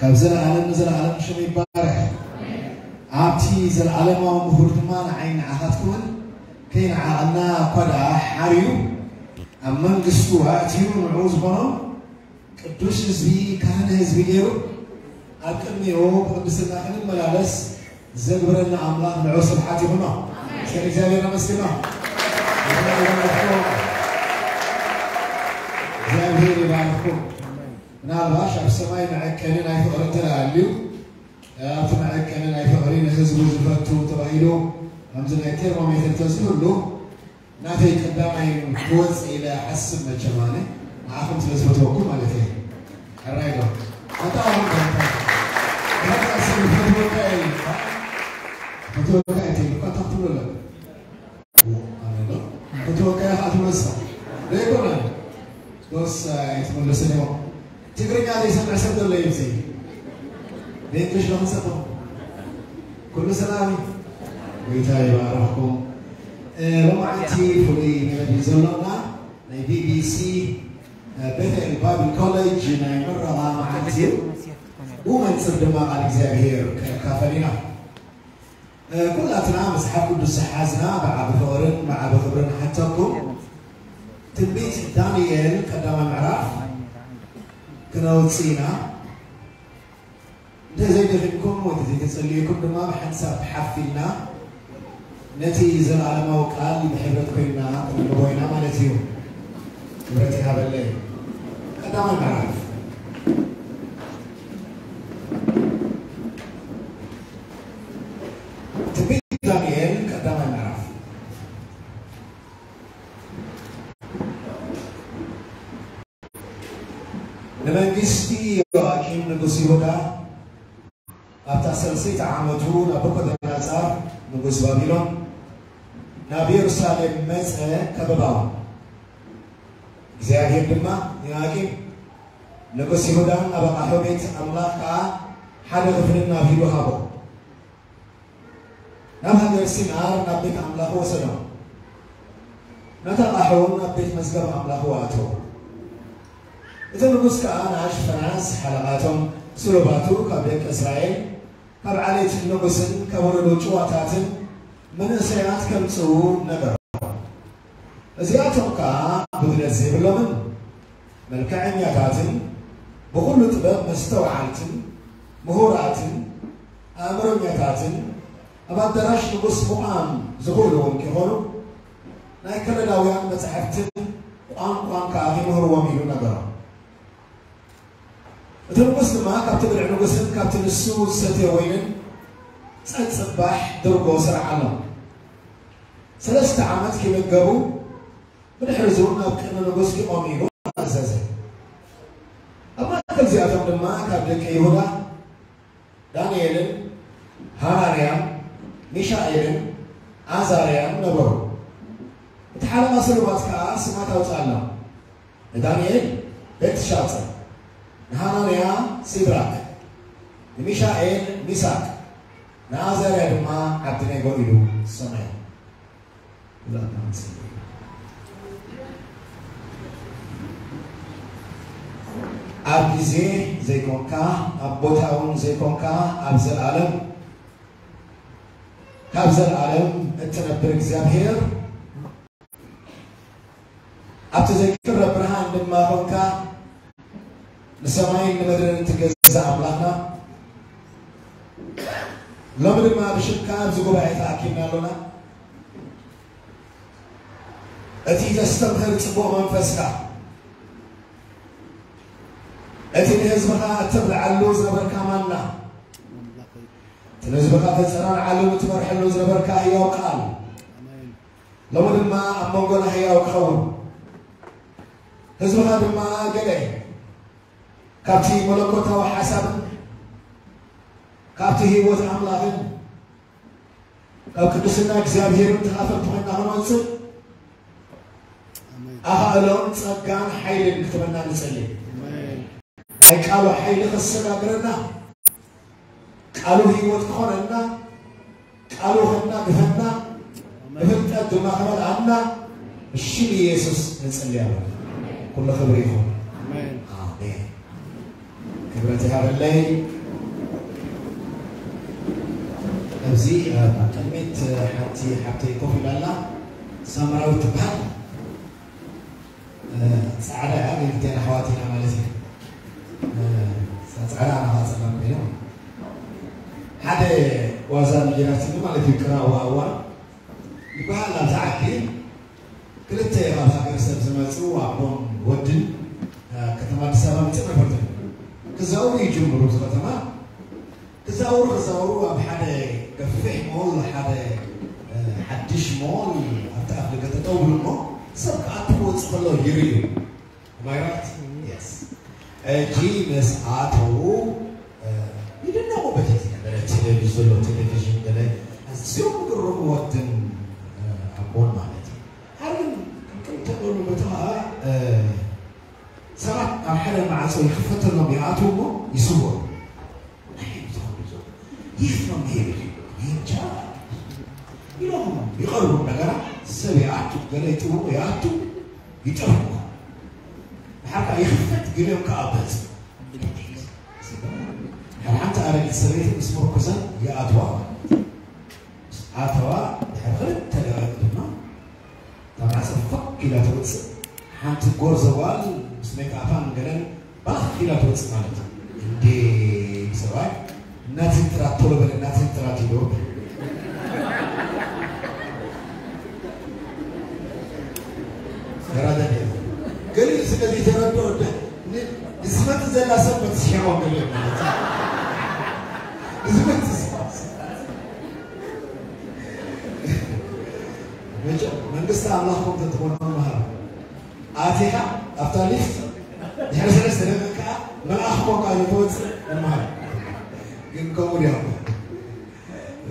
ካብ ዘለዓለም ንዘለዓለም ሽሙ ይባረኽ። ኣብቲ ዘለዓለማዊ ምሁር ድማ ንዓይ ንዓኻትኩምን ከይነዓቐና እኳ ደኣ ሓርዩ ኣብ መንግስቱ ኣእትዩ ንዕኡ ዝኾኖ ቅዱስ ህዝቢ ካህን ህዝቢ ገይሩ ኣብ ቅድሚኡ ብቅድስና ክንመላለስ ዘግብረና ኣምላኽ ንዑ ስብሓት ይኹኖ። እስከ እግዚኣብሔር ነመስግኖ። እግዚኣብሔር ይባርኽኩም። ምናልባሽ ኣብ ሰማይ መዐቀኒ ናይ ፍቕሪ እንተ ደኣ ኣልዩ ኣብቲ መዐቀኒ ናይ ፍቕሪ ንህዝቡ ዝፈቱ ተባሂሉ ከምዚ ናይ ቴርሞሜትር ተዝህሉ ናተይ ቀዳማይ ክወፅእ ኢለ ሓስብ መቸም ኣነ ንዓኹም ስለ ዝፈትወኩም ማለት እየ። ሕራይ ዶ? ኣታ ኣሁን ፈትወካ እየ ኢልካ ፈትወካ እየ ኢልካ እንታይ ክትብሎ ኣለካ? ኣነ ዶ? ፈትወካ እየ ከዓ ትመልሳ ዶ ኣይኮነን? ዶስ ኣይትመልስን ኢኹም? ትግርኛ ዘይሰምዕ ሰብ ዘሎ እዩ እዚ። ብእንግሊሽ ዶ ክንሰብኹም? ኩሉ ሰላም እዩ። ጎይታ ይባርኽኩም። እ፣ ሎማዓንቲ ፍሉይ መደብ እዩ ዘሎና። ናይ ቢ ቢ ሲ፣ እ፣ ቤተል ባይብል ኮሌጅ ናይ ምረቓ መዓልቲ እዩ። ብኡ መንጽር ድማ ቃል እግዚኣብሔር ከካፈል ኢና። እ፣ ኩላትና መጽሓፍ ቅዱስ ዝሓዝና ብዓቢ ፍቕርን ብዓቢ ክብርን ንሓተኩም። ትንቢት ዳንኤል ቀዳማይ ምዕራፍ ክነውጽእ ኢና። እንተ ዘይደኺምኩም ወይ ዘይተጸልየኩም ድማ ብሓንሳብ ሓፍ ኢልና ነቲ ዘለዓለማዊ ቃል ብሕብረት ኮይንና ክነንብቦ ኢና ማለት እዩ። ክብረት ይሃበለይ። ቀዳማይ ምዕራፍ ትንቢት ዳንኤል ቀዳማይ ምዕራፍ። ንመንግስቲ ዮኣኪም ንጉስ ይሁዳ ኣብታ ሰልሰይቲ ዓመቱ ናቡከደነጻር ንጉስ ባቢሎን ናብ የሩሳሌም መጸ፣ ከበባውን። እግዚኣብሔር ድማ ንዮኣኪም ንጉስ ይሁዳን ኣብ ኣቓሑ ቤት ኣምላኽ ከኣ ሓደ ክፍልን ናብ ኢዱ ሃቦ። ናብ ሃገር ሲናር ናብ ቤት ኣምላኽ ወሰዶም። ነታ ኣቓሑ እውን ኣብ ቤት መዝገብ ኣምላኽ ኣእተዎ። እቲ ንጉስ ከኣ ንኣሽፈናዝ ሓለቓቶም ስሩባቱ ካብ ደቂ እስራኤል ካብ ዓሌት ንጉስን ካብ ወለዶ ጭዋታትን መንእሰያት ከምጽኡ ነገሮም። እዚኣቶም ከኣ ብግደት ዘይብሎምን መልክዐኛታትን ብኹሉ ጥበብ መስተውዓልትን ምሁራትን ኣእምሮኛታትን ኣብ ኣዳራሽ ንጉስ ምዃን ዝኽእሉ እውን ኪኾኑ ናይ ከለዳውያን መጻሕፍትን ቋንቋን ከኣ ኪምህርዎም ኢሉ ነገሮም። እቲ ንጉስ ድማ ካብቲ ብልዒ ንጉስን ካብቲ ንሱ ዝሰትዮ ወይንን ጸጽባሕ ድርጎ ሰርዓሎም። ሰለስተ ዓመት ኪምገቡ ብድሕሪ እዚ እውን ኣብ ቅድሚ ንጉስ ኪቖሙ ኢሉ ኣዘዘ። ኣብ ማእከል እዚኣቶም ድማ ካብ ደቂ ይሁዳ ዳንኤልን ሃናንያን ሚሻኤልን ኣዛርያን ነበሩ። እቲ ሓለቓ ስሩባት ከኣ ስማት ኣውጽኣሎም። ንዳንኤል ቤልትሻጸር፣ ንሃናንያ ሲድራቅ፣ ንሚሻኤል ሚሳቅ፣ ንኣዛርያ ድማ ዓብድኔጎ ኢሉ ሰመዮ። ኣብ ግዜ ዘይኮንካ ኣብ ቦታ እውን ዘይኮንካ ኣብ ዘለኣለም ካብ ዘለኣለም እትነብር እግዚኣብሔር ኣብቲ ዘይቅረብ ብርሃን ድማ ኮንካ ንሰማይን ንምድርን እትገዛእ ኣምላኽና ሎሚ ድማ ብሽምካ ኣብዚ ጉባኤ ተኣኪብና ኣሎና። እቲ ዘስተምህር ጽቡቕ መንፈስካ እቲ ንህዝብኻ እተብልዓሉ ዝነበርካ ማና እቲ ንህዝብኻ ተጸናንዓሉ እትመርሐሉ ዝነበርካ ህያው ቃል ሎሚ ድማ ኣብ መንጎና ህያው ክኸውን ህዝብኻ ድማ ገለ ካብቲ መለኮታዊ ሓሳብን ካብቲ ህይወት ኣምላኽን ካብ ቅድስና እግዚኣብሔርን ተኻፈልቲ ኮይና ክንወፅእ ኣኻእሎን ጸጋን ሓይልን ክትበና ንጸሊ ናይ ቃሉ ሓይሊ ከሰጋግረና ቃሉ ህይወት ክኾነና ቃሉ ከናግፈና ብፍልጠት ድማ ክመልኣና ብሽም ኢየሱስ ንጽሊ ኣለና። ኩሉ ክብሪ ይኹን። ኣሜን። ክብረት ይሃበለይ። ኣብዚ ኣብ ቅድሚት ሓንቲ ሓብተይ ኮፍ ኢላ ኣላ፣ ሳምራዊት ትበሃል። ጻዕዳ እያ፣ ክልቲኣና ኣሕዋት ኢና ማለት እዩ። ጻዕዳ ኣና ኸዓ ጸላም ኮይና። ሓደ ዋዛ ምጅራት ማለት እዩ፣ ቅራዋ እዋ ይበሃል ኣብዚ ዓዲ። ክልተ ካብ ሃገረሰብ ዝመጹ ኣቦን ወድን፣ እ፣ ከተማ ኣዲስ ኣበባ መጺኦም ኣይፈልጡን። ክዛወሩ ይጅምሩ፣ እዚ ከተማ ክዛወሩ ክዛወሩ ኣብ ሓደ ገፊሕ ሞል፣ ሓደ፣ እ፣ ሓድሽ ሞል ኣብቲ ኣፍ ደገ ጠጠው ብሉ እሞ ሰብ ክኣቱ ክወጽእ ከሎ ይርእዩ። Am I right? Yes. ሕጂ ምስ ኣተዉ፣ እ፣ ይድነቑ በቲ ዝነበረ ቴሌቪ-፣ ዘሎ ቴሌቪዥን ገለ ኣዝዮም ዝግረሙ ወድን፣ እ፣ ኣቦን ማለት እዩ። ሓደ ግን ቅልቅል ተበሉ በቲ ኸዓ፣ እ፣ ሰባት ኣብ ሓደ ማዕጾ ይኽፈተሎም ይኣትዉ እሞ ይስወሩ። እንታይ እዮም ዝኸዱ ዘለዉ? የት ነው መሄድ የለብን? እኔ እንጃ ኢሎም ይቐርቡ። እንደገና ሰብ ይኣቱ፣ ገለ ይጥውቑ ይኣቱ፣ ይጠፍኡ። ድሓር ከኣ ይኽፈት፣ ገሊኦም ከኣ በጽሑ። ሓደ ሓንቲ ኣረጊት ሰበይቲ ምስ ምርኩሰን ይኣትዋ ማለት እዩ። ምስ ኣተዋ ድሕሪ ክልተ ደቂቕ ድማ እታ ማዕጾ ፋክ ኢላ ትወጽእ። ሓንቲ ጎርዞ ጓል ምስ ሜክኣፓን ገለን ባኽ ኢላ ትወጽእ ማለት እዩ። እንዴ ሰብኣይ፣ እናተን ጥራት ቶሎ በል፣ እናተን ጥራት ኢሉ። ተራዳድያ። ገሊኡ ስለዚ ተረድኦ ደ-፣ ን-፣ ንዝመጽእ ዘላ ሰብ በቲ ስሒቖም ገሊኦም ማለት እዩ። ንዝመጽእ ሰብ። መቸም መንግስቲ ኣምላኽ ከምኡ ተትኾኖም ምሃብ። ኣቲኻ ኣብታ ሊፍት ድሕሪ ሰለስተ ደቂቕ ከኣ መልኣኽ ኮንካ እዩ ትወጽእ ምሃብ። ግን ከምኡ ድዮም?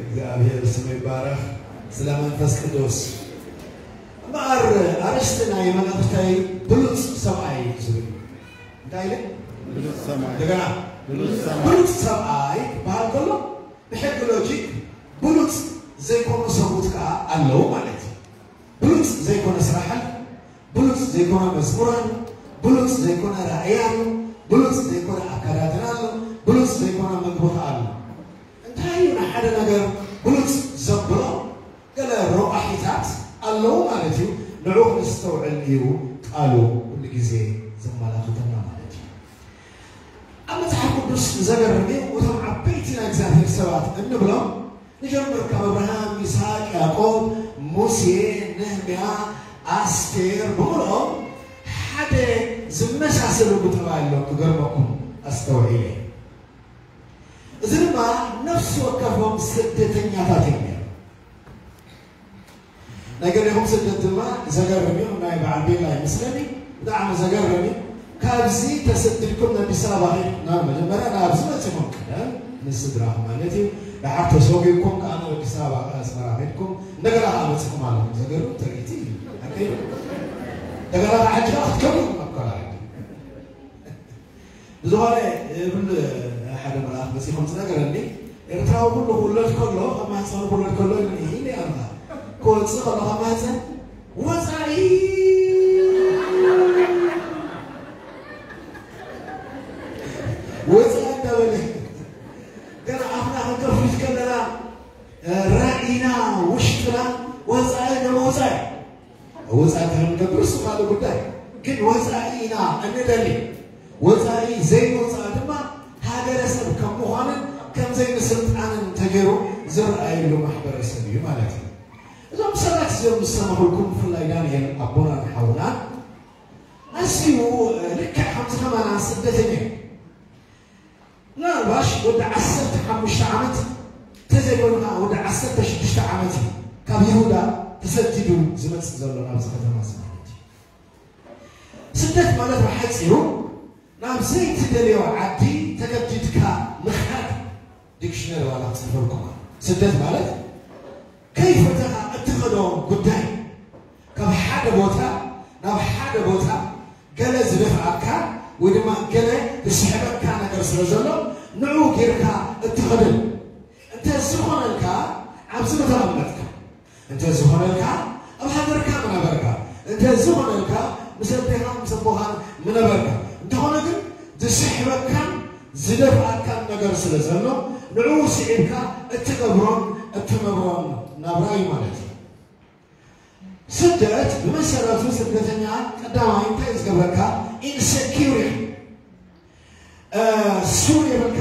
እግዚኣብሔር ስሙ ይባረኽ። ስለ መንፈስ ቅዱስ። እምበኣር ኣርእስቲ ናይ መልእኽተይ ብሉጽ ሰብኣይ ዝብል እዩ። እንታይ ኢለ? ብሉጽ ሰብኣይ። እንደገና። ብሉጽ ሰብኣይ። ብሉጽ ሰብኣይ ክበሃል ከሎ ብሕጊ ሎጂክ ብሉጽ ዘይኮኑ ሰብኡት ከኣ ኣለዉ ማለት እዩ። ብሉጽ ዘይኮነ ስራሕ ኣሎ፣ ብሉጽ ዘይኮነ መዝሙር ኣሎ፣ ብሉጽ ዘይኮነ ራእይ ኣሎ፣ ብሉጽ ዘይኮነ ኣከዳድና ኣሎ፣ ብሉጽ ዘይኮነ ምግቢ ከኣ ኣሎ። እንታይ እዩ ንሓደ ነገር ብሉጽ ዘብሎ? ገለ ረቋሒታት ኣለዉ ማለት እዩ። ንዑ ክንስተውዕል እዩ ቃሉ ኩሉ ግዜ ዘመላኽተና ማለት እዩ። ኣብ መጽሓፍ ቅዱስ ዘገርም እዩ። እቶም ዓበይቲ ናይ እግዚኣብሔር ሰባት እንብሎም ንጀምር፣ ካብ ኣብርሃም፣ ይስሐቅ፣ ያዕቆብ፣ ሙሴ፣ ነህምያ፣ ኣስቴር ብምልኦም ሓደ ዝመሳሰሉ ብጠባይ ኣለዎም። ክገርመኩም ኣስተውዒለ። እዚ ድማ ነፍሲ ወከፎም ስደተኛታት እዮም ነይሮም። ናይ ገሊኹም ስደት ድማ ዘገርም እዩ። ናይ በዓል ቤላ ይመስለኒ ብጣዕሚ ዘገርም እዩ። ካብዚ ተሰዲድኩም ንኣዲስ ኣበባ ኸይድ-፣ ናብ መጀመርያ ናብዚ መጺኹም ቀደም ምስ ስድራኹም ማለት እዩ። ደሓር ተሰጒግኩም ከኣ ናብ ኣዲስ ኣበባ ከኣ ኣስመራ ኸይድኩም እንደገና ከኣ መጺኹም ኣለኹም። ዘገርም ትርኢት እዩ። ሓቀይ? እንደገና ከኣ ሕጂ ከኣ ክትከዱ ኢኹም ኣብ ካልእ ዓዲ። ብዝኾነ እብል ሓደ መልኣኽ መጺኹም ዝነገረኒ፣ ኤርትራዊ ኩሉ ክውለድ ከሎ፣ ካብ ማህጸኑ ክውለድ ከሎ ኢሉኒ፣ ኢለ ኣምና። ክወጽእ ከሎ ካብ ማህጸን፣ ወጻኢ፣ ወጻኢ እንዳበለ፣ ገና ኣፍና ክንከፍት ከለና፣ ራኢና ውሽጥና ወጻኢ ንምውጻእ። ወጻኢ እንታይ ንገብር፣ እሱ ካልእ ጉዳይ። ግን ወጻኢ ኢና እንደሊ። ወጻኢ ዘይምውጻእ ድማ ሃገረሰብ ከም ምዃንን ከም ዘይምስልጣንን ተገይሩ ዝረኣየሉ ማሕበረሰብ እዩ ማለት እዩ። እዞም ሰባት እዚኦም ምስ ሰማዕኩልኩም፣ ብፍላይ ዳንኤል ኣቦናን ሓውናን ኣዝዩ፣ እ፣ ልክዕ ከምዚ ከማና ስደተኛ እዩ። ምናልባሽ ወዲ ዓሰርተ ሓሙሽተ ዓመት እንተዘይኮይኑ ከዓ ወዲ ዓሰርተ ሽዱሽተ ዓመት እዩ ካብ ይሁዳ ተሰዲዱ ዝመጽእ ዘሎ ናብዚ ከተማ እዚ ማለት እዩ። ስደት ማለት ብሓጺሩ ናብ ዘይትደልዮ ዓዲ ተገዲድካ ምኻድ። ዲክሽነሪ ዋላ ክጽሕፈልኩም። ስደት ማለት ከይፈተኻ እትኸዶ ጉዳይ፣ ካብ ሓደ ቦታ ናብ ሓደ ቦታ ገለ ዝደፍኣካ ወይ ድማ ገለ ዝስሕበካ ነገር ስለ ዘሎ፣ ንዑ ጌርካ እትኸደሉ። እንተ ዝኾነልካ፣ ኣብዚ ምተቐመጥካ። እንተ ዝኾነልካ፣ ኣብ ሃገርካ ምነበርካ። እንተ ዝኾነልካ፣ ምስ ኣዴኻን ምስ ኣቦኻን ምነበርካ። እንተኾነ ግን፣ ዝስሕበካን ዝደፍኣካን ነገር ስለ ዘሎ፣ ንዕኡ ስዒብካ እትገብሮን እትነብሮን ናብራ እዩ ማለት እዩ። ስደት ብመሰረቱ፣ ስደተኛ ቀዳማይ እንታይ እዩ ዝገብረካ? ኢንሰኪውር ኢኻ። እ፣ ሱር የብልካ።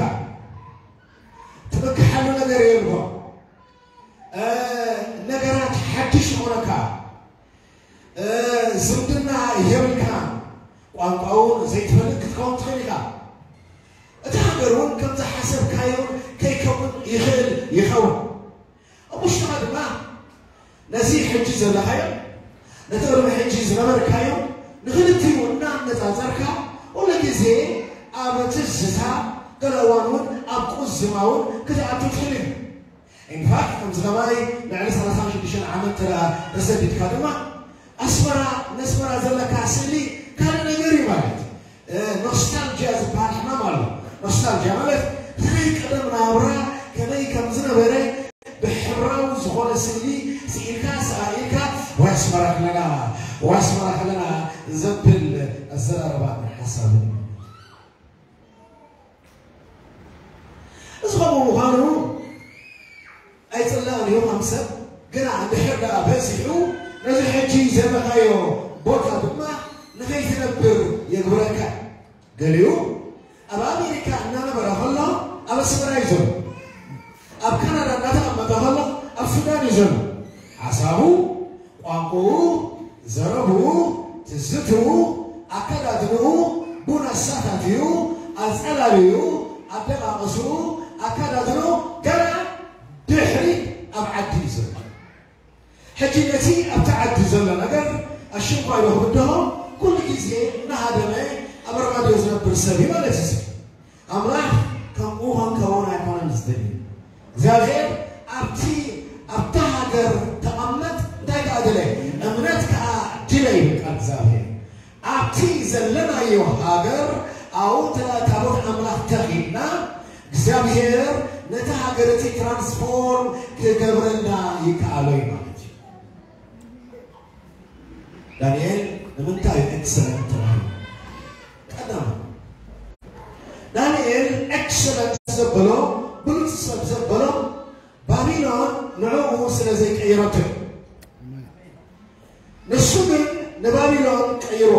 ትምክሓሉ ነገር የልቦ። እ፣ ነገራት ሓድሽ ይኾነካ። እ፣ ዝምድና የብልካ። ቋንቋውን ዘይትፈልጥ ክትከውን ትኽእል ኢኻ። እቲ ሃገር እውን ከም ዝሓሰብካዮን ከይከውን ይኽእል ይኸውን። ኣብ ውሽጥኻ ድማ ነዚ ሕጂ ዘለኻዮ፣ ነቲ ቅድሚ ሕጂ ዝነበርካዮ፣ ንኽልቲኡ እናነጻጸርካ፣ ኩሉ ግዜ ኣብ ትዝታ፣ ገለ እዋን እውን ኣብ ቁዝማ እውን ክትኣቱ ትኽእል እዩ። ኢንፋክት፣ ከምዚ ከማይ ልዕሊ ሰላሳን ሽዱሽተን ዓመት እንተ ደኣ ተሰዲድካ ድማ፣ ኣስመራ፣ ነስመራ ዘለካ ስእሊ ካልእ ነገር እዩ ማለት። እ፣ ኖስታልጂያ ዝበሃል ሕማም ኣሎ። ኖስታልጂያ ማለት እቲ ናይ ቀደም ናብራ ከመይ ከም ዝነበረ ብሕብራዊ ዝኾነ ስእሊ ስኢልካ፣ ሰኣኢልካ፣ "ወይ ኣስመራ ከለና፣ ወይ ኣስመራ ከለና" ዘብል ኣዘራርባን ሓሳብን እዩ። እዚ ከምኡ ምዃኑ ኣይጽላእን እዩ ከም ሰብ፣ ግና እንድሕር ደኣ በዚሑ፣ ነዚ ሕጂ ዘለኻዮ ቦታ ድማ ንኸይትነብር የግብረካ። ገሊኡ ኣብ ኣሜሪካ እናነበረ ከሎ ኣብ ኣስመራ እዩ ዘሎ። ኣብ ካናዳ እናተቐመጠ ከሎ ኣብ ሱዳን እዩ ዘሎ። ሓሳቡ፣ ቋንቋኡ፣ ዘረብኡ፣ ትዝትኡ፣ ኣከዳድንኡ፣ ቡን ኣሳታትዩ፣ ኣጸላልዩ፣ ኣደቃቕስኡ፣ ኣከዳድንኡ፣ ገና ድሕሪ ኣብ ዓዲ እዩ ዘሎ። ሕጂ ነቲ ኣብቲ ዓዲ ዘሎ ነገር ኣሽንኳይ ዶ ክብድሆ፣ ኩሉ ግዜ እናሃደመ ኣብ ኣርማድዮ ዝነብር ሰብ እዩ ማለት እዩ። ኣምላኽ ከምኡ ክንከውን ኣይኮነን ዝደሊ። እግዚኣብሔር ኣብቲ፣ ኣብታ ሃገር ተቐመጥ እንታይ ከኣ ድለ፣ እምነት ከኣ ድለ ይብል ቃል እግዚኣብሔር። ኣብቲ ዘለናዮ ሃገር ኣብኡ እንተ ታቦት ኣምላኽ ተኺልና፣ እግዚኣብሔር ነቲ ሃገር እቲ ትራንስፎርም ክገብረልና ይከኣሎ እዩ ማለት እዩ። ዳንኤል ንምንታይ እዩ ኤክሰለንት ተባሂሉ? ቀዳማይ፣ ዳንኤል ኤክሰለንት ዘበሎ፣ ብሉጽ ሰብ ዘበሎ፣ ባቢሎን ንዕኡ ስለ ዘይቀየረቶ እዩ። ንሱ ግን ንባቢሎን ቀይርዋ።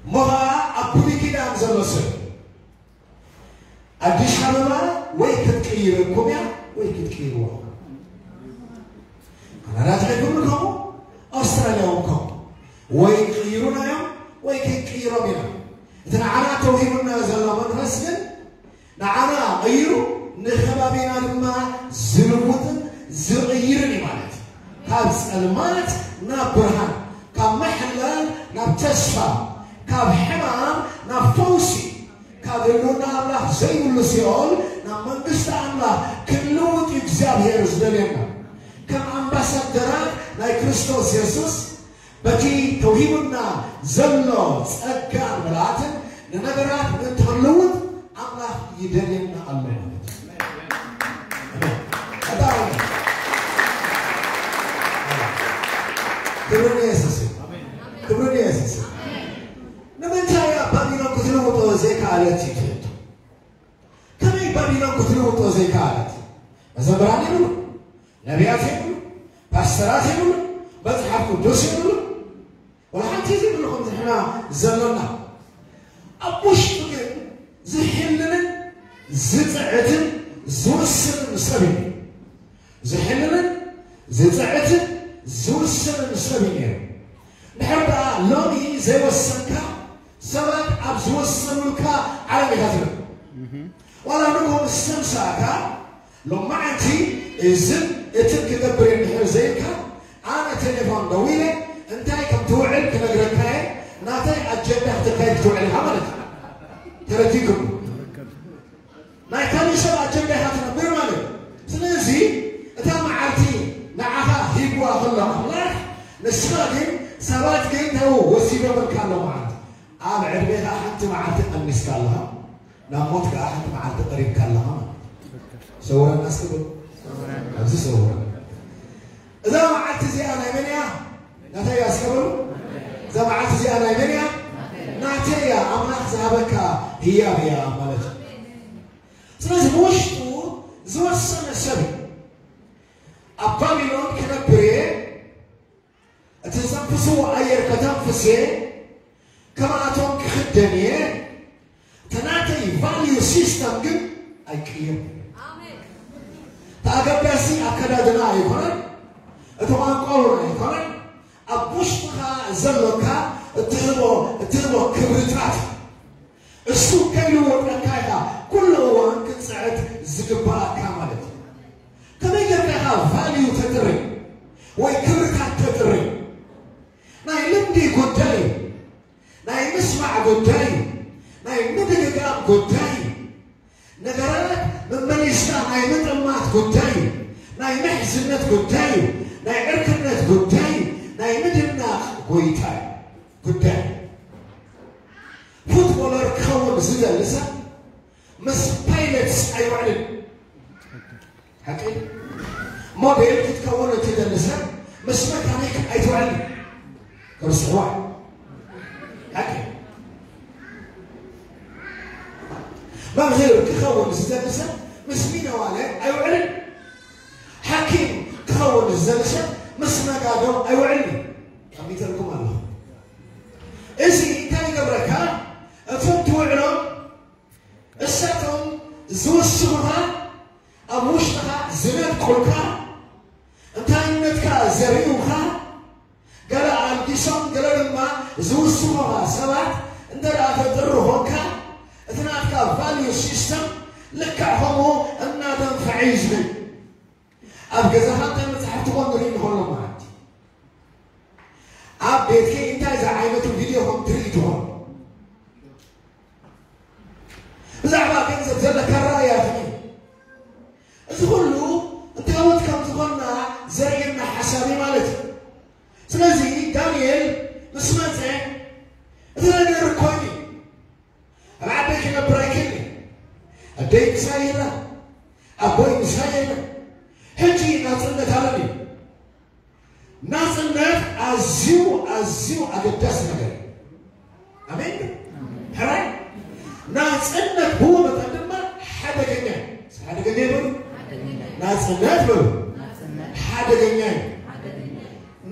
እሞ ኸዓ ኣብ ብሉይ ኪዳን ዘሎ ሰብ፣ ኣዲስ ኣበባ ወይ ክትቅይረኩም እያ ወይ ክትቅይርዋ። ካናዳ ትሕግም ከምኡ፣ ኣውስትራልያ እውን ከምኡ። ወይ ይቅይሩና እዮም ወይ ክንቅይሮም ኢና። እቲ ንዓና ተውሂቡና ዘሎ መንፈስ ግን ንዓና ቀይሩ፣ ንከባቢና ድማ ዝልውጥን ዝቕይርን እዩ ማለት እዩ። ካብ ጸልማት ናብ ብርሃን፣ ካብ ምሕላል ናብ ተስፋ፣ ካብ ሕማም ናብ ፈውሲ፣ ካብ ህልውና ኣምላኽ ዘይብሉ ሲኦል ናብ መንግስቲ ኣምላኽ ክንልውጥ እዩ እግዚኣብሔር ዝደልየና። ከም ኣምባሳደራት ናይ ክርስቶስ የሱስ በቲ ተውሂቡና ዘሎ ጸጋን ምልኣትን ንነገራት ምእንቲ ክንልውጥ ኣምላኽ ይደልየና ኣሎ ማለት እዩ። ኣሜን። ኣታ ኣሜን። ክብሪ ንየሱስ እዩ። ክብሪ ንየሱስ እዩ። ንምንታይ እያ ባቢሎን ክትልውጦ ዘይከኣለት እዩ ትብል? ከመይ ባቢሎን ክትልውጦ ዘይከኣለት? መዘምራን ይብሉ፣ ነቢያት ይብሉ፣ ፓስተራት ይብሉ፣ መጽሓፍ ቅዱስ ይብሉ። ወላ ሓንቲ ዘይብሉ ከምዚ ንሕና ዘሎና። ኣብ ውሽጡ ግን ዝሕልንን ዝጽዕትን ዝውስንን ሰብ እዩ። ዝሕልንን ዝጽዕትን ዝውስንን ሰብ እዩ ነይሩ። እንድሕር ደኣ ሎሚ ዘይወሰንካ፣ ሰባት ኣብ ዝወሰኑልካ ዓለም ኢኻ ትብል። ዋላ ንግሆ ምስ ተንሳእካ፣ ሎማዓንቲ እዝን እትን ክገብር እየ እንድሕር ዘይልካ፣ ኣነ ቴሌፎን ደዊለ እንታይ ከም ትውዕል ክነግረካ እየ፣ ናተይ ኣጀንዳ ክተካይድ ክትውዕል ኢኻ ማለት እዩ። ተረዲእኩም? ናይ ካልእ ሰብ ኣጀንዳ ኢኻ ትነብር ማለት እዩ። ስለዚ እታ መዓልቲ ንዓኻ ሂብዋ ከሎ ኣምላኽ፣ ንስኻ ግን ሰባት ግን ተው ወሲዶምልካ ኣሎ መዓልቲ። ኣብ ዕድሜኻ ሓንቲ መዓልቲ ቀኒስካ ኣለኻ፣ ናብ ሞት ከኣ ሓንቲ መዓልቲ ቀሪብካ ኣለኻ ማለት እዩ። ሰውረና እስኪ በሉ። ኣብዚ ሰውረና። እዛ መዓልቲ እዚኣ ናይ መን እያ? ናተይ እያ እስከ በሉ። እዛ መዓልቲ እዚኣ ናይ መን እያ? ናተይ እያ፣ ኣምላኽ ዝሃበካ ህያብ እያ ማለት እዩ። ስለዚ ብውሽጡ ዝወሰነ ሰብ እዩ። ኣብ ባቢሎን ክነብር እየ፣ እቲ ዘንፍስዎ ኣየር ከተንፍስ እየ፣ ከምኣቶም ክኽደን እየ። እቲ ናተይ ቫልዩ ሲስተም ግን ኣይቅየር። እቲ ኣገዳሲ ኣከዳድና ኣይኮነን፣ እቲ ቋንቋ እውን ኣይኮነን። ኣብ ውሽጥኻ ዘሎካ እትህቦ እትህቦ ክብርታት እሱ ከይልወጠካ ኢኻ ኩሉ እዋን ክትፅዕት ዝግባኣካ ማለት እዩ። ከመይ ጌርካ ኢኻ ቫልዩ ተጥሪ ወይ ክብርታት ተጥሪ? ናይ ልምዲ ጉዳይ እዩ። ናይ ምስማዕ ጉዳይ እዩ። ናይ ምድግጋም ጉዳይ እዩ። ነገራት መመሊስካ ናይ ምጥማት ጉዳይ እዩ። ናይ ምሕዝነት ጉዳይ እዩ። ናይ ዕርክነት ጉዳይ እዩ። ናይ ምድናቕ ጎይታ እዩ። ጉዳይ ፉትቦለር ክኸውን ዝደሊ ሰብ ምስ ፓይለትስ ኣይውዕልን። ሓቂ ሞዴል ክትከውን እትደሊ ሰብ ምስ መካኒክ ኣይትውዕልን። ክርስዋ ሓቂ መምህር ክኸውን ዝደሊ ሰብ ምስ ሚነዋለ ኣይውዕልን። ሓኪም ክኸውን ዝደሊ ሰብ ምስ ነጋዶ ኣይውዕልን። ኣሚተልኩም ኣለኹ። እዚ እንታይ ይገብረካ? እቶም ትውዕሎም እሳቶም ዝውስኑኻ፣ ኣብ ውሽጥኻ ዝነድቁልካ፣ እንታይነትካ ዘርእዩኻ፣ ገለ ኣልጊሶም ገለ ድማ ዝውስኑኻ ሰባት እንተ ደኣ ተጥሪ ኾንካ፣ እቲ ናትካ ቫልዩ ሲስተም ልክዕ ከምኡ እናደንፈዐ እዩ ዝብል። ኣብ ገዛኻ እንታይ መጽሓፍ ትኾን ንርኢ ንኸሎ ማለት እዩ። ኣብ ቤትኪ እንታይ ዝዓይነቱ ቪድዮ ከም ትርኢ ትኾን። ብዛዕባ ገንዘብ ዘለካ ራእያ ትርኢ። እዚ ኩሉ እንታወት ከም ዝኾንና ዘርእየና ሓሳብ እዩ ማለት እዩ። ስለዚ ዳንኤል ምስ መጸ እቲ ነገር እኮ እዩ ኣብ ዓደይ ክነብር ኣይክእልን። ኣደይ ምሳይ የላ፣ ኣቦይ ምሳይ የላ። ሕጂ ናጽነት ኣለኒ። ናጽነት ኣዝዩ ኣዝዩ ኣገዳሲ ነገር እዩ። ኣሜን። ሕራይ ናጽነት ብኡ መጠን ድማ ሓደገኛ እዩ። ሓደገኛ ይበሉ። ናጽነት በሉ ሓደገኛ እዩ።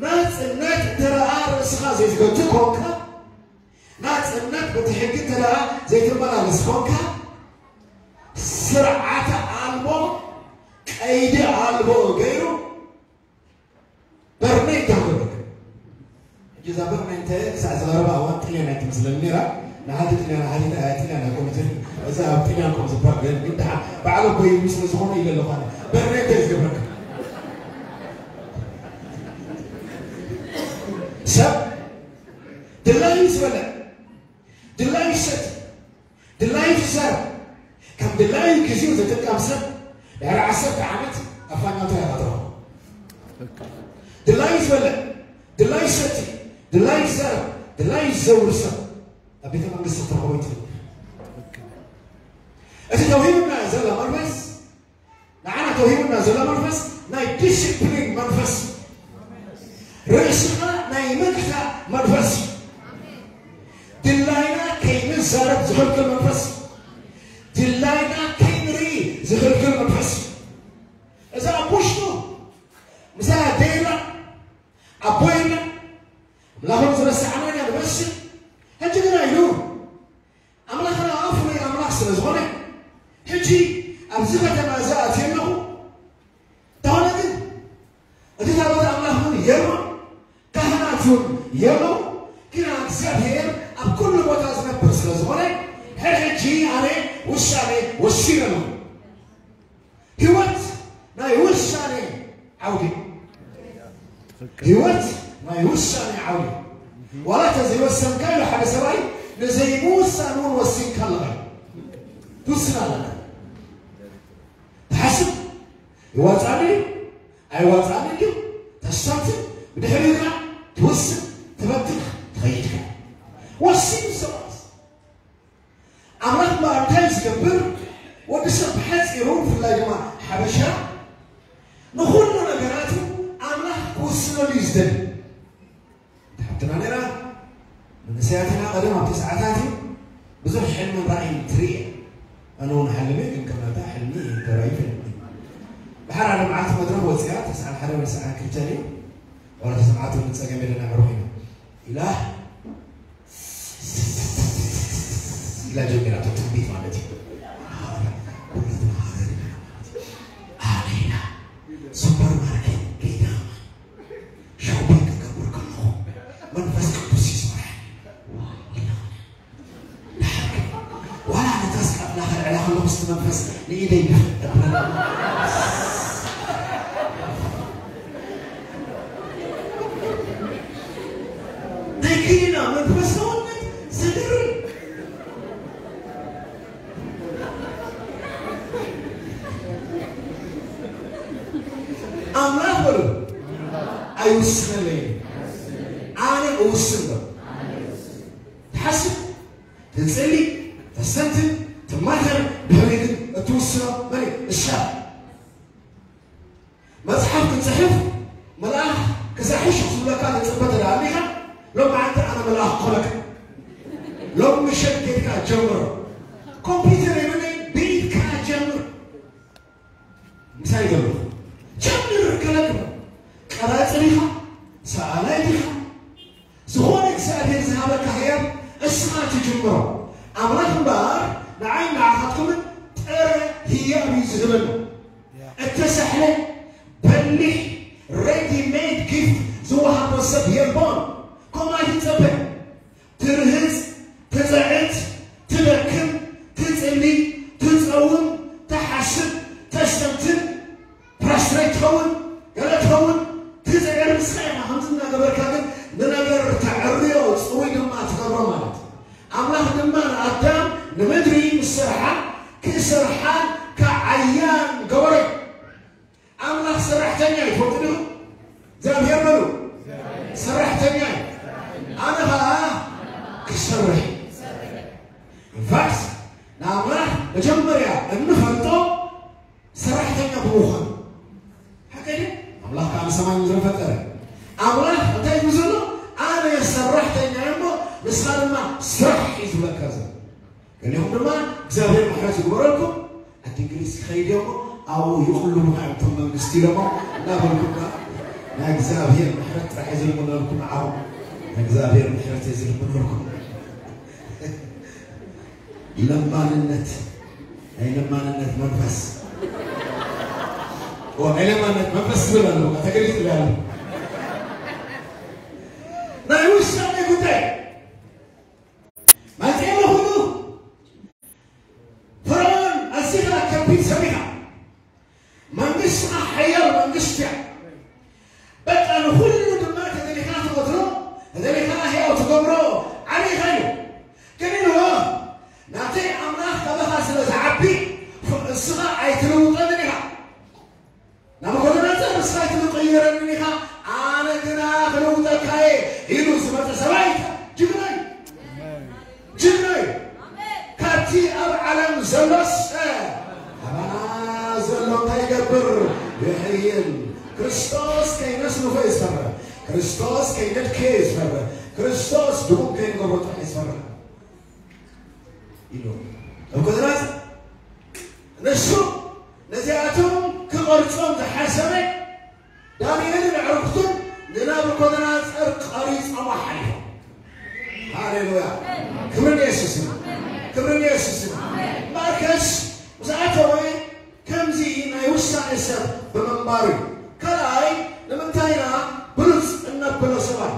ናጽነት እንተ ደኣ ርእስኻ ዘይትገቱ ኮንካ ናጽነት በቲ ሕጊ እንተ ደኣ ዘይትመላለስ ኮንካ፣ ስርዓተ ኣልቦ፣ ቀይዲ ኣልቦ ገይሩ በርነይ ተኽብር። ሕጂ እዛ በርነይ እንተ ክሳዕ ዝቐረባ እዋን ጥልያን ኣይትመስለኒ ነይራ። ንሓንቲ ጥልያን፣ ሓንቲ ጥልያን ኣይኮነትን። እዛ ኣብ ጥልያን ከም ዝበሃል ግን፣ ግን ደሓን በዓል ኣቦይ ይብሉ ስለ ዝኾነ ኢለ ኣለኹ ኣነ። በርነይ እንታይ ዝገብረካ? ሰብ ድላዩ ዝበልዕ፣ ድላዩ ዝሰቲ፣ ድላዩ ዝዛረብ፣ ከም ድላዩ ግዜኡ ዝጥቀም ሰብ ድሕሪ ዓሰርተ ዓመት ኣብ ፋኛቱ ኢኻ ትረኽቦ። ድላዩ ዝበልዕ፣ ድላዩ ዝሰቲ፣ ድላዩ ዝዛረብ፣ ድላዩ ዝዘውር ሰብ ኣብ ቤተ መንግስቲ ክትረኽቦ ይትኽእል። እቲ ተውሂቡና ዘሎ መንፈስ ንዓና ተዋሂቡና ዘሎ መንፈስ ናይ ዲሲፕሊን መንፈስ፣ ርእስኻ ናይ ምግታእ መንፈስ፣ ድላይና ከይንዛረብ ዝኽልክል መንፈስ፣ ድላይና ከይንርኢ ዝኽልክል መንፈስ። እዛ ኣብ ውሽጡ ምሳይ ኣደ የላ ኣቦ የላ ኣምላኾም ዝረሳዕና ኢና ንመስል። ሕጂ ግና ኢሉ ኣምላኽና ፍሉይ ኣምላኽ ስለ ዝኾነ፣ ሕጂ ኣብዚ ከተማ እዚ ኣትየ ኣለኹ። እንተኾነ ግን እቲ ታቦት ኣምላኽ እውን የሎ፣ ካህናት እውን የሎ፣ ግና እግዚኣብሔር ኣብ ኩሉ ቦታ ዝነብር ስለ ዝኾነ፣ ሕድ ሕጂ ኣነ ውሳኔ ወሲነ ኣለኹ። ህይወት ናይ ውሳኔ ዓውዲ። ህይወት ናይ ውሳኔ ዓውዲ። ዋላ እንተ ዘይወሰንካ ኢሉ ሓደ ሰብኣይ ንዘይምውሳን እውን ወሲንካ ኣለኻ። ትውስን ኣለካ። ትሓስብ፣ ይዋጻኒ ድዩ? ኣይዋጻኒ ድዩ? ተስተንትን፣ ብድሕሪኡ ግና ትውስን፣ ትበትኽ፣ ትኸይድ ኢኻ። ወሲኑ ሰባት። ኣምላኽ እምበኣር እንታይ እዩ ዝገብር? ወዲ ሰብ ብሓጺሩ፣ ብፍላይ ድማ ሓበሻ፣ ንኹሉ ነገራቱ ኣምላኽ ክውስነሉ እዩ ዝደሊ። እታ ሓብትና ነይራ፣ መንእሰያትና ቀደም ኣብቲ ሰዓታት ኣነ እውን ሓልመ ግን ከም ናታ ሕልሚ ተራዩ ሕልሚ። ድሓር ሓደ መዓልቲ መድረኽ ወፂኣ ተስዓን ሓደ ወይ ተስዓን ክልተን እዩ። ዋላ ተሰምዓቶ ንፀገም የለና ዕሩኽ ኢና ኢላ ኢላ ጀሚራቶ ትንቢት ማለት እዩ። ኩላትና ሃረር ኢና ማለት እዩ። ኣነ ኢና ሱፐርማርኬት ከይዳ ሾፒንግ ክገብር ከለኹ መንፈስ ቅዱስ ይሰርሕ። ዋላ ነታ ስቃጥላ ከልዕላ ከለኹ ስቲ መንፈስ ንኢደይ ይፍጠር። ናይ ክሊና መንፈሳውነት ዘገርም። ኣምላኽ በሉ ኣይውስነለይ፣ ኣነ እውስን በሉ። ትሓስብ፣ ትጽሊ፣ ተስተንትን፣ ትማኸር፣ ድሕሪ ግን እትውስኖ መን እዩ? እሻ መጽሓፍ ክትጽሕፍ መልኣኽ ክሳሕሽ ዝብለካ ተጸበ ተደኣ ኣሊኻ፣ ሎም መዓልቲ ኣነ መልኣኽ ክኾነካ። ሎም ምሸት ጌድካ ጀምሮ። ኮምፒውተር የብለይ፣ ብኢድካ ጀምር። ምሳይ ዘለኹ ጀምር ከለክም ቀራጺ ዲኻ? ሰኣላይ ዲኻ? ዝኾነ እግዚኣብሔር ዝሃበካ ህያብ እስኻ ትጅምሮ። ኣምላኽ እምበኣር ንዓይ ንዓኻትኩምን ጥረ ህያብ እዩ ዝህበና። እተሳሕለ በሊሕ ሬዲ ሜድ ጊፍት ዝወሃቦ ሰብ የልቦን። ከምኡ ኣይትጸበ። ትርህጽ፣ ትጽዕት፣ ትደክም፣ ትጽሊ፣ ትጸውም፣ ትሓስብ፣ ተስተንትን፣ ፍራስትሬት ትኸውን፣ ገለ ትኸውን፣ ትጽዕር። ንስኻ ኢኻ ከምዚ እናገበርካ ግን ንነገር ተዕርዮ፣ ጽሩይ ድማ ትገብሮ ማለት እዩ። ኣምላኽ ድማ ንኣዳም ንምድሪ ምስ ሰርሓ፣ ክሰርሓን ከዓያን ገበሮ እዩ። ኣምላኽ ሰራሕተኛ እዩ፣ ትፈልጡ ዲኹም? እግዚኣብሔር በሉ ሰራሕተኛ እዩ። ኣነ ኸዓ ክሰርሕ። ኢንፋክት ንኣምላኽ መጀመርያ እንፈልጦ ሰራሕተኛ ብምዃኑ። ሓቂ ድዩ? ኣምላኽ ከዓ ንሰማይ ምድሪ ፈጠረ። ኣምላኽ እንታይ እዩ ዘሎ? ኣነ ሰራሕተኛ እየ እሞ ንስኻ ድማ ስራሕ እዩ ዝብለካ ዘሎ። ገሊኹም ድማ እግዚኣብሔር ምሕረት ይግበረልኩም። ኣዲ እንግሊዝ ክኸይድ እየ እሞ ኣብኡ ይቕልቡኻ እዮም እቶም መንግስቲ ኢሎሞ እናበልኩም ከዓ ናይ እግዚኣብሔር ምሕረት ጥራሕ እየ ዝልምነልኩም። ንዓኹም ናይ እግዚኣብሔር ምሕረት እየ ዝልምነልኩም። ለማንነት፣ ናይ ለማንነት መንፈስ። ኦ፣ ናይ ለማንነት መንፈስ ትብል ኣሎ፣ በቃ ተገሊጽ ያለ። ናይ ውሳኔ ጉዳይ። መጽኤ ለኹሉ ፈርዖን ኣዚኻ ከቢድ ሰብ ኢኻ። መንግስትኻ ሓያል መንግስቲ እያ። በቃ ንኹሉ ድማ ተደሊኻ ትቐትሎ፣ ተደሊኻ ሕያው ትገብሮ ዓሊኻ እዩ። ግን ኢልዎ፣ ናተይ ኣምላኽ ካባኻ ስለ ዝዓቢ፣ ንስኻ ኣይትልውጠንን ኢኻ። ናቡከደነፆር፣ ንስኻ ኣይትቕየረንን ኢኻ፣ ኣነ ግና ክልውጠካ እየ ኢሉ ዝመፀ ሰብኣይ ጅግና እዩ። ጅግና እዩ። ካብቲ ኣብ ዓለም ዘሎስ ኣባና ዘሎ እንታይ ይገብር? ይሕይል። ክርስቶስ ከይነስንፎ እዩ ዝፈርህ። ክርስቶስ ከይነድክዮ እዩ ዝፈርህ። ክርስቶስ ድኹም ከይንገብሮ ጥራሕ እዩ ዝፈርህ ኢሉ። ናቡከደነፆር ንሱ ነዚኣቶም ክቐርጾም ዝሓሰበ ዳንኤልን ኣዕሩኽቱን ንናቡከደነፆር ቀሪጾሞ ሓሊፎም። ሃሌሉያ! ክብሪ ንየሱስ ይኹን። ክብሪ ንየሱስ ይኹን። እምበኣርከስ ምስ ኣተወ ከምዚ ናይ ውሳኔ ሰብ ብምንባሩ እዩ። ካልኣይ ንምንታይ ኢና ብሉጽ እነብሎ ሰባት?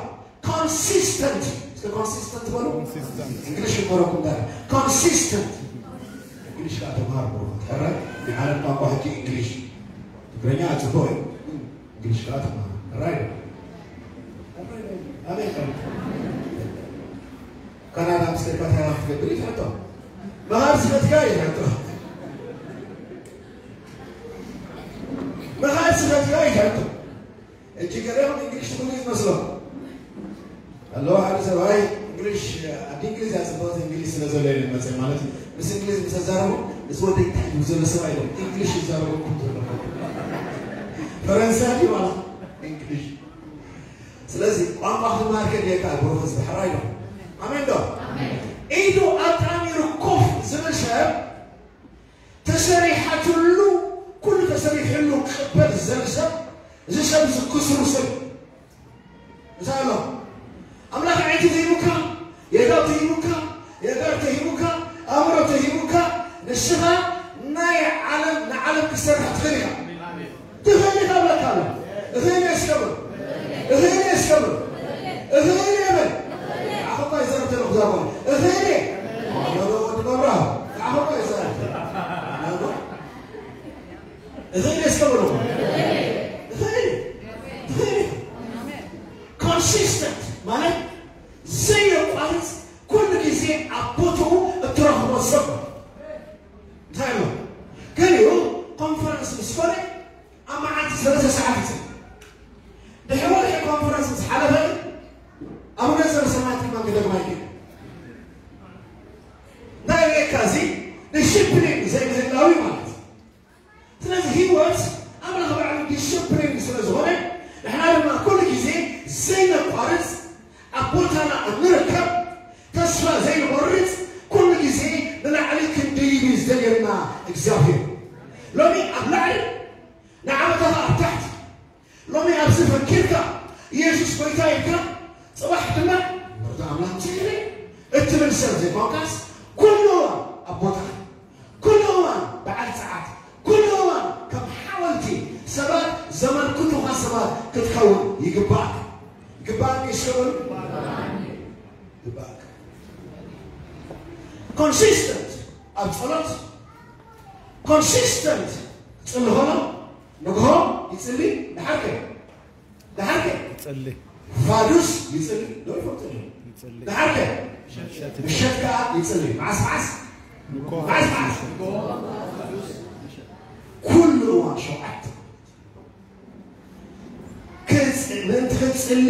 ኮንሲስተንት። እስከ ኮንሲስተንት በሉ። ኮንሲስተንት። እንግሊሽ ይመረኩም ጋር ኮንሲስተንት። እንግሊሽ ከዓ ተምሃር ብሩኽ። ሕራይ ናይ ዓለም ቋንቋ ሕጂ እንግሊሽ። ትግርኛ ጽቡቕ እዩ። እንግሊሽ ከዓ ተምሃር። ሕራይ ዶ? ኣበይ ከ? ካናዳ ምስ ከድካ እንታይ ክትገብር እዩ ትሕቶ? መኻር ስሕትካ እዩ ትሕቶ። መኻር ስሕትካ እዩ ትሕቶ። ሕጂ ገሊኦም እንግሊሽ ትኽእሉ እዩ ዝመስሎም። ኣለዎ ሓደ ሰብኣይ እንግሊሽ፣ ኣዲ እንግሊዝ እያ ጽብቕቲ እንግሊዝ ስለ ዘሎ እዩ ዝመጽእ ማለት እዩ። ምስ እንግሊዝ ምስ ኣዛረቡ፣ "እዚ ወደይ እንታይ እዩ ዘሎ ሰብ?" ኣይሎም፣ "እንግሊሽ ይዛረበኩም ዘሎ። ፈረንሳ ድዩ ዋላ እንግሊሽ?" ስለዚ ቋንቋ ክትመሃር ከድልየካ እዩ ብሩኽ ህዝቢ፣ ሕራይ ዶ? ኣሜን ዶ? ኢዱ ኣጣሚሩ ኮፍ ዝብል ሰብ ሰብ፣ እዚ ሰብ እዚ ክሱር ሰብ እዩ። እንታይ ኣሎ? ኣምላኽ ኣዒንቲ ተሂቡካ፣ የእዳው ተሂቡካ፣ የእጋር ተሂቡካ፣ ኣእምሮ ተሂቡካ፣ ንስኻ ናይ ዓለም፣ ንዓለም ክትሰርሕ ትኽእል ኢኻ። ትኽእል ኢኻ እብለካ ኣሎ። እኽእል እየ እስከ በል። እኽእል እየ እስከ በል። እኽእል እየ በል። ንዓኻ እኳ ይዛረብ ዘለኹ እዛ ጓል። እኽእል እየ። ወዲ መብርሃ፣ ንዓኻ እኳ ይዛረብ። እኽእል እየ እስከ በል። እኽእል እየ። እኽእል እየ። ኮንሲስተንት ማለት ዘየቋርጽ ኩሉ ግዜ ኣብ ቦትኡ እትረኽቦ ሰብ ነው። እንታይ ነው? ገሊኡ ኮንፈረንስ ምስ ኮነ ኣብ መዓልቲ ሰለስተ ሰዓት ይጽሊ። ድሕሪ ወርሒ ኮንፈረንስ ምስ ሓለፈ ግን ኣብ ገንዘብ ሰማያት ድማ ክደግማ ይግን። እንታይ ሬካ እዚ ዲሽፕሊን ዘይምህላዊ ማለት እዩ። ስለዚ ህይወት ኣምላኽ ባዕሉ ዲስፕሊን ስለ ዝኾነ ንሕና ድማ ኩሉ ግዜ ዘይነቋርጽ ኣብ ቦታና እንርከብ ተስፋ ዘይንቆርጽ ኩሉ ግዜ ንላዕሊ ክንድይብ እዩ ዝደልየና እግዚኣብሔር። ሎሚ ኣብ ላዕሊ ንዓመታኻ ኣብ ታሕቲ ሎሚ ኣብዚ ፈኪርካ ኢየሱስ ጎይታ ኢልካ ጽባሕ ድማ ምርዶ ኣምላኽ ምሳይ እትብል ሰብ ዘይኮንካስ ኩሉ ኣብ ቦታኻ ኩሉ እዋን በዓል ጸዓት፣ ኩሉ እዋን ከም ሓወልቲ ሰባት ዘመልክቱኻ ሰባት ክትከውን ይግባእ። ይግባእኒ ይስከበሉ ይግባእካ። ኮንሲስተንት ኣብ ጸሎት ኮንሲስተንት ጽሊ ኾኖ ንግሆ ይጽሊ ድሓርከ ድሓርከ ይጽሊ። ፋዱስ ይጽሊ ዶ ይፈቅድ እዩ? ይጽሊ። ድሓርከ ምሸት ምሸት ከዓ ይጽሊ። መዓስ መዓስ? ንግሆ። መዓስ መዓስ? ኩሉ እዋን ሸውዓተ ክጽ-፣ ምእንቲ ክትጽሊ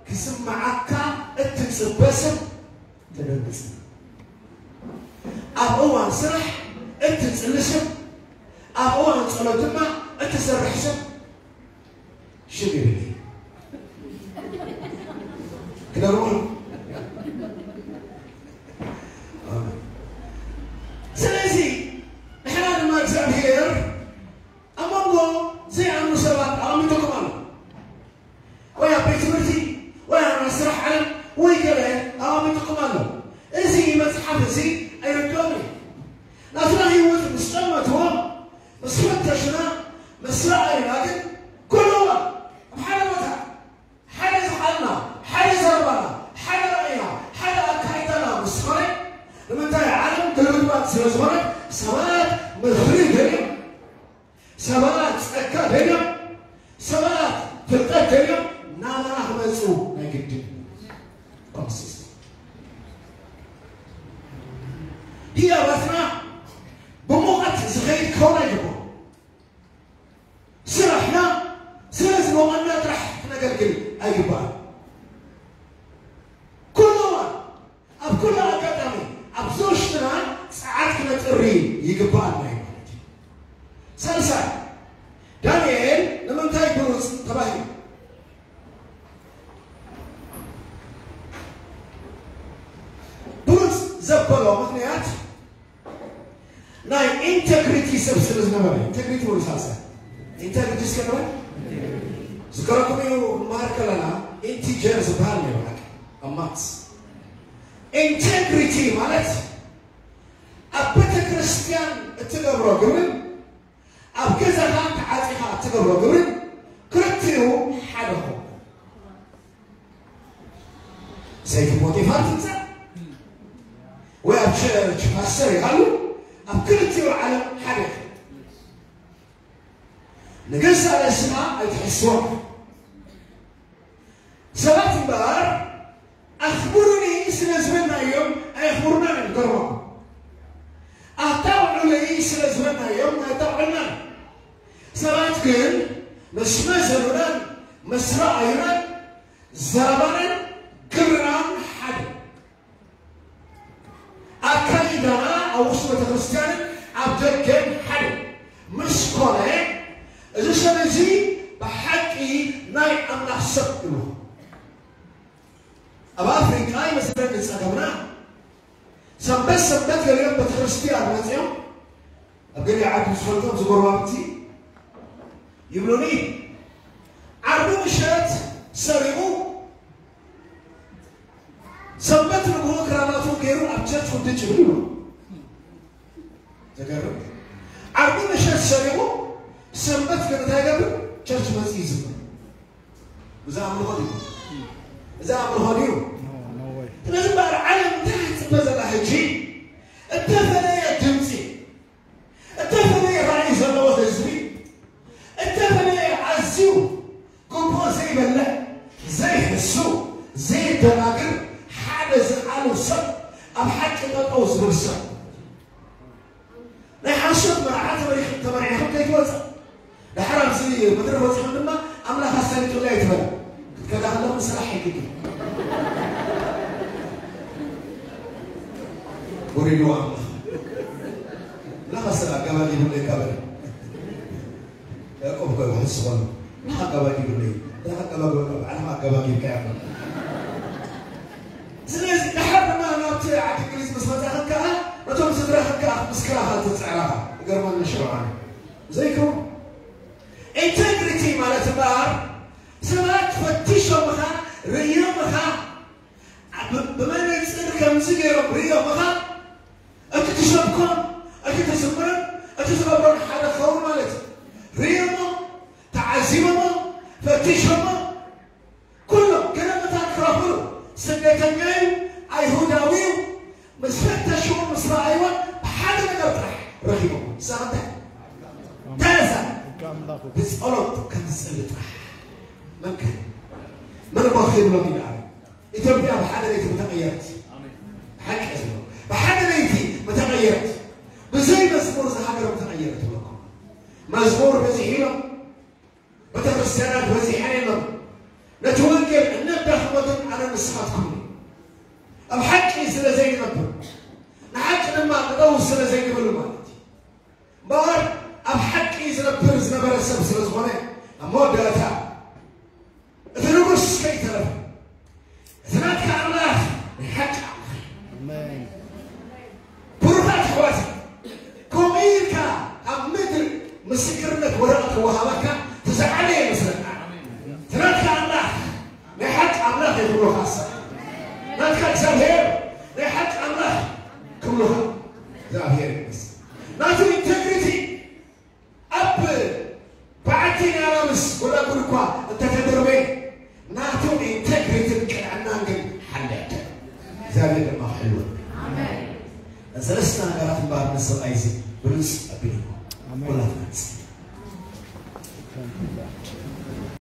ክስምዓካ እትጽበ ሰብ ተደንግጽ። ኣብ እዋን ስራሕ እትጽሊ ሰብ፣ ኣብ እዋን ጸሎት ድማ እትሰርሕ ሰብ ሽም ይብል። ክደርሞ። ስለዚ ንሕና ድማ እግዚኣብሔር ኣብ መንጎ ዘይኣምኑ ሰባት ኣቐሚጡኩም ኣሎ። ወይ ኣብ ቤት ትምህርቲ ወይ ኣብ ናይ ስራሕ ዓለም ወይ ገለ ኣቐሚጡኩም ኣሎ። እዚ መጽሓፍ እዚ ኣይርድኦምን እዩ። ናትና ህይወት ምስ ጠመትዎ ምስ ፈተሽና ምስ ረኣዩና ግን ኩሉ እዋን ኣብ ሓደ ቦታ ሓደ ዝሓልና ሓደ ዘረባና ሓደ ራእይና ሓደ ኣካይዳና ምስ ዝኾነ ንምንታይ ዓለም ግልብጥባጥ ስለ ዝኾነ ሰባት ምኽሪ ደልዮም ሰባት ጸጋ ደልዮም ሰባት ፍልጠት ደልዮም ናባና ክመጹ ናይ ግድን ኮንሲስት ህያባትና ብሙቐት ዝኸይድ ክኸውን ኣይግባእ። ስራሕና ስለ ዝሞቐና ጥራሕ ክነገልግል ኣይግባእ። ኩሉ እዋን ኣብ ኩሉ ኣጋጣሚ ኣብዚ ውሽጥና ጸዓት ክነጥሪ ይግባኣና እዩ ማለት እዩ። ሳልሳይ ዳንኤል ንምንታይ ብሩጽ ተባሂሉ? ብሩጽ ዘበሎ ምኽንያት ናይ ኢንተግሪቲ ሰብ ስለ ዝነበረ ኢንተግሪቲ ወይ ሳልሳይ ኢንተግሪቲ እስከ ንበል ዝከረኩም እዩ። መሃር ከለና ኢንቲጀር ዝበሃል ነይሩ ሓቂ ኣብ ማትስ ኢንቴግሪቲ ማለት ኣብ ቤተ ክርስቲያን እትገብሮ ግብርን ኣብ ገዛኻ ተዓፂኻ እትገብሮ ግብርን ክልቲኡ ሓደ ኾ ሰይፊ ፖቲፋር ትምፃእ ወይ ኣብ ቸርች ፓስተር ይሃሉ ኣብ ክልቲኡ ዓለም ሓደ ንገዛ ርእስኻ ኣይትሕስቦ ሰባት እምበኣር ኣኽብሩኒ ስለ ዝበልናዮም ኣየኽብሩናን እዮም። ገርሞም ኣጣቕዑለይ ስለ ዝበልናዮም ኣየጣቕዑልናን። ሰባት ግን ምስ መዘኑናን ምስ ረኣዩናን ዘረባናን ግብርናን ሓደ ኣካይዳና ኣብ ውሽጢ ቤተክርስትያንን ኣብ ደገን ሓደ ምስ ኮነ እዚ ሰብ እዚ ብሓቂ ናይ ኣምላኽ ሰብ እዩ። ኣብ ኣፍሪቃ ይመስለኒ ጸገምና ሰንበት ሰንበት ገሊኦም ቤተክርስትያን መጺኦም ኣብ ገሊኡ ዓዲ ዝፈልጦም ዝጎረባብቲ ይብሉኒ። ዓርቢ ምሸት ሰሪቑ ሰንበት ንግሆ ክራባቱ ገይሩ ኣብ ቸርች ውድጭ ይብሉ። ዘገርም። ዓርቢ ምሸት ሰሪቑ ሰንበት ግን እንታይ ይገብር? ቸርች መፅእ ይዝምር። እዚ ኣምልኾ ድዩ? እዚ ኣምልኾ ድዩ? ስለዚ እምበኣር ዓለም እንታይ ትፅበ ዘላ ሕጂ? እተፈለየ ድምፂ፣ እተፈለየ ራእይ ዘለዎ ህዝቢ፣ እተፈለየ ኣዝዩ ግቡእ ዘይበልዕ፣ ዘይሕሱ፣ ዘየደናግር፣ ሓደ ዝዓሉ ሰብ፣ ኣብ ሓቂ ጠጠው ዝብል ሰብ። ናይ ሓሶት መርዓ ተመሪኽ-፣ ተመርዒኹም ከይትወፅእ። ድሓር ኣብዚ ምድሪ በፂኹም ድማ ኣምላኽ ኣሳሊጡለይ ኣይትበል። ክትከዳ ከለኹም ስራሕ ይግዲ። ወሪዱ ኣምላኽ። ኣምላኽ ኣሰ-፣ ኣጋባጊ ይብለካ በል። ያዕቆብ ከ ውሕስ ዝኾኑ፣ ንዓኻ ኣጋባጊ ይብለይ። ንዓኻ ኣጋባጊ በቃ፣ ባዕልኻ ኣጋባጊ ኢልካ ያዕቆብ። ስለዚ ድሓር ድማ ናብቲ ዓዲ እንግሊዝ ምስ መጻኽን ከኣ፣ ነቶም ስድራኽን ከኣ ምስ ክላኻ ትጽዕራኻ። ይገርመኒ ሽዑ ኣነ። ዘይከውን። ኢንተግሪቲ ማለት እምበኣር፣ ሰባት ፈቲሾምኻ፣ ርእዮምኻ፣ ብ-፣ ብመነጽር ከምዚ ገይሮም ርእዮምኻ፣ እቲ ትሰብኮን፣ እቲ ትዝምርን፣ እቲ ትገብሮን ሓደ ክኸውን ማለት እዩ። ርእዮሞ፣ ተዓዚቦሞ፣ ፈቲሾሞ፣ ኩሎም ገለመታት ክረኽብሉ፣ ስደተኛ እዩ፣ ኣይሁዳዊ እዩ፣ ምስ ፈተሽዎ፣ ምስ ረኣይዎ፣ ብሓደ ነገር ጥራሕ ረኺቦም። ንሳ እንታይ? እንታይ እያ እዛ? ሕጊ ኣምላኽ። ብጸሎት ከም ዝጽሊ ጥራሕ። መን ከ? መን እሞ ክብሎም ይደኣሉ? ኢትዮጵያ ብሓደ ለይቲ ምተቐየረት። ሓቂ እየ ዝብሎ። ብሓደ ለይቲ ምተቐየረት። ብዘይ መዝሙር እዛ ሃገር ምተቐየረት ይብለኩም። መዝሙር በዚሑ ኢሎም፣ ቤተክርስትያናት በዚሐን ኢሎም። ነቲ ወንጌል እነዳኽሞ ግን ኣነ ንስኻትኩም እዩ። ኣብ ሓቂ ስለ ዘይንነብር፣ ንሓቂ ድማ ጠጠው ስለ ዘይንብል ማለት እዩ። እምበኣር ኣብ ሓቂ ዝነብር ዝነበረ ሰብ ስለ ዝኾነ፣ ኣብ መወዳእታ እቲ ንጉስ ከይተረፈ፣ እቲ ናትካ ኣምላኽ ናይ ሓቂ ኣምላኽ እዩ። ኣሜን። ብሩኻት ኣሕዋት፣ ከምኡ ኢልካ ኣብ ምድሪ ምስክርነት ወረቐት ክወሃበካ እቲ ዝዓበየ ይመስለካ። እቲ ናትካ ኣምላኽ ናይ ሓቂ ኣምላኽ እዩ ክብሉኻ፣ ኣሳ ናትካ እግዚኣብሔር ናይ ሓቂ ኣምላኽ ክብሉኻ። እግዚኣብሔር ይመስገን። ናቱ ኢንቴግሪቲ ኣብ በዓቲ ናይ ኣናብስ ጎዳጉድ እኳ እንተተደርበየ፣ ናቱ ኢንቴግሪቲን ቅንዕናን ግን ሓልያ። እግዚኣብሔር ድማ ክሕልወና። ኣሜን። ሰለስተ ነገራት እምበኣር ንሰብኣይ እዚ ብሉጽ ኣቢሉ ኣሜን። ኩላትና ንጽሊ።